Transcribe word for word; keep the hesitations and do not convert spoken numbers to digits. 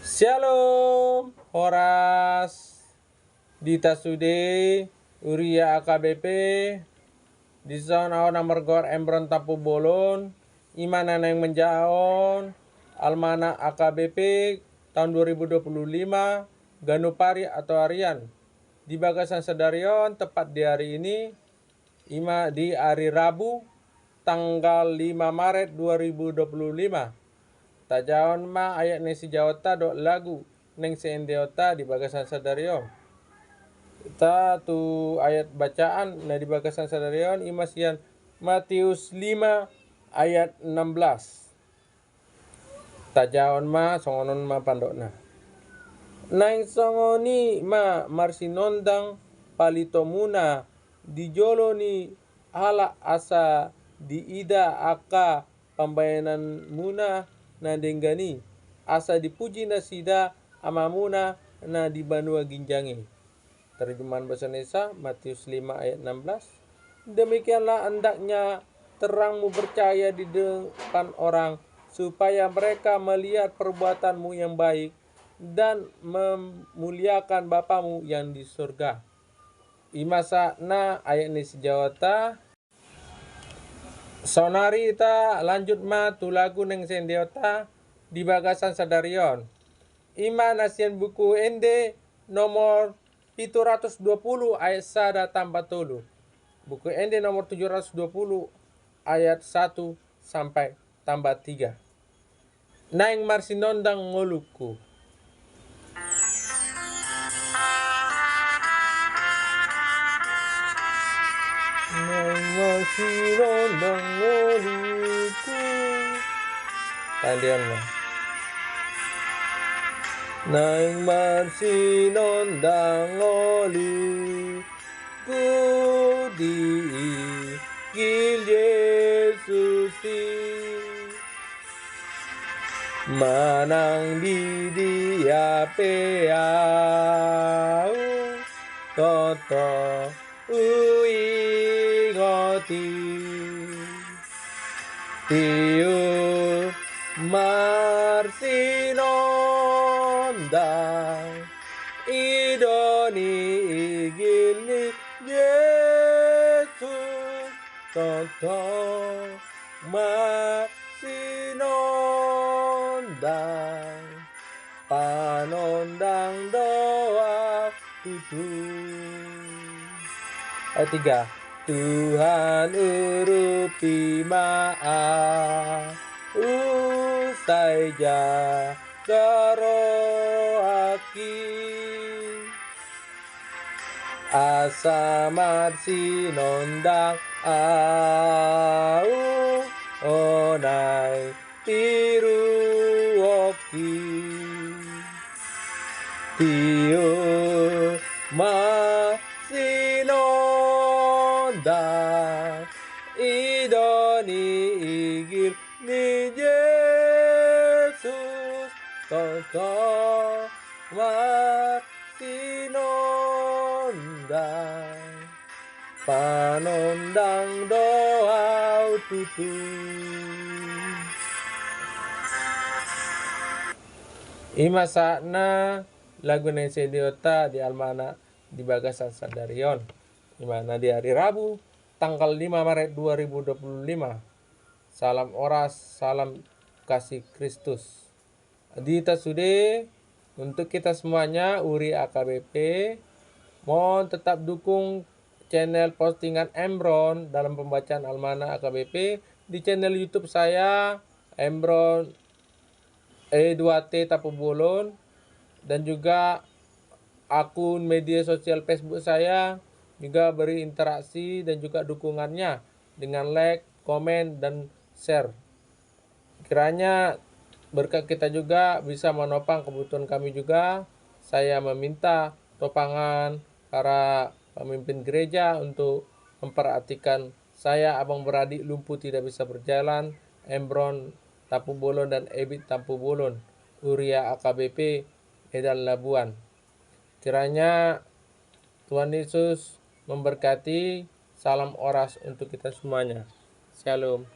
Syalom, horas. Di hita sude, huria A K B P, dison ahu na margoar Embron Tampubolon, i ma na naeng manjahahon almanak A K B P tahun dua ribu dua puluh lima, ganup ari atau harian. Di bagasan sadari on, tepat di hari ini, i ma di ari Rabu, tanggal lima Maret dua ribu dua puluh lima. Tajahahon ma ayat ni sijahaonta dohot lagu ni siendeonta di bagasan sadari on. Hita tu ayat bacaan na di bagasan sadari on, i ma sian Matius lima ayat enam belas. Tajahahon ma, songon on ma pandohanna. Naeng songon i ma marsinondang palitomuna di jolo ni halak, asa diida angka pambahenanmuna na denggan i, asa dipuji nasida Amamuna na di banua ginjang i. Terjemahan bahasa Indonesia, Matius lima ayat enam belas. Demikianlah hendaknya terangmu bercahaya di depan orang, supaya mereka melihat perbuatanmu yang baik dan memuliakan Bapamu yang di surga. I ma sahatna ayat ni sijahaonta. Saonari hita lanjut ma tu lagu ni siendeonta di bagasan sadari on. I ma na sian Buku Ende nomor pitu ratus dua puluh ayat sada tamba tolu. Buku Ende nomor tujuh ratus dua puluh ayat satu sampai tamba tiga. Naeng marsinondang ngolungku. Naeng marsinondang ngolungku. Tandion ma. Naeng marsinondang ngolungku di igil Jesus i. Manang di dia pe ahu, tongtong huingot i. Tiur marsinondang, i do ni igil ni Jesus, tongtong marsinondang, panondang do ahu tutu. Ayat tiga. Tuhan, urupi ma ahu, sai jagar rohangki. Asa marsinondang ahu, o naeng tiruonki. Tiur marsinondang, i do ni igil ni Jesus, tongtong marsinondang, panondang do ahu tutu. I ma sahatna lagu na siendeonta di almanak di bagasan sadari on. I ma na di ari Rabu, tanggal lima Maret dua ribu dua puluh lima. Salam horas, salam kasih Kristus. Di hita sude, untuk kita semuanya, huria A K B P, mohon tetap dukung channel postingan Embron dalam pembacaan almanak A K B P di channel YouTube saya, Embron E dua T Tampubolon, dan juga akun media sosial Facebook saya, juga beri interaksi dan juga dukungannya dengan like, komen, dan share. Kiranya berkat kita juga bisa menopang kebutuhan kami juga. Saya meminta topangan para pemimpin gereja untuk memperhatikan saya, abang beradik lumpuh tidak bisa berjalan, Embron Tampubolon dan Ebit Tampubolon, huria A K B P Medan Labuan. Kiranya Tuhan Yesus memberkati. Salam horas untuk kita semuanya. Shalom.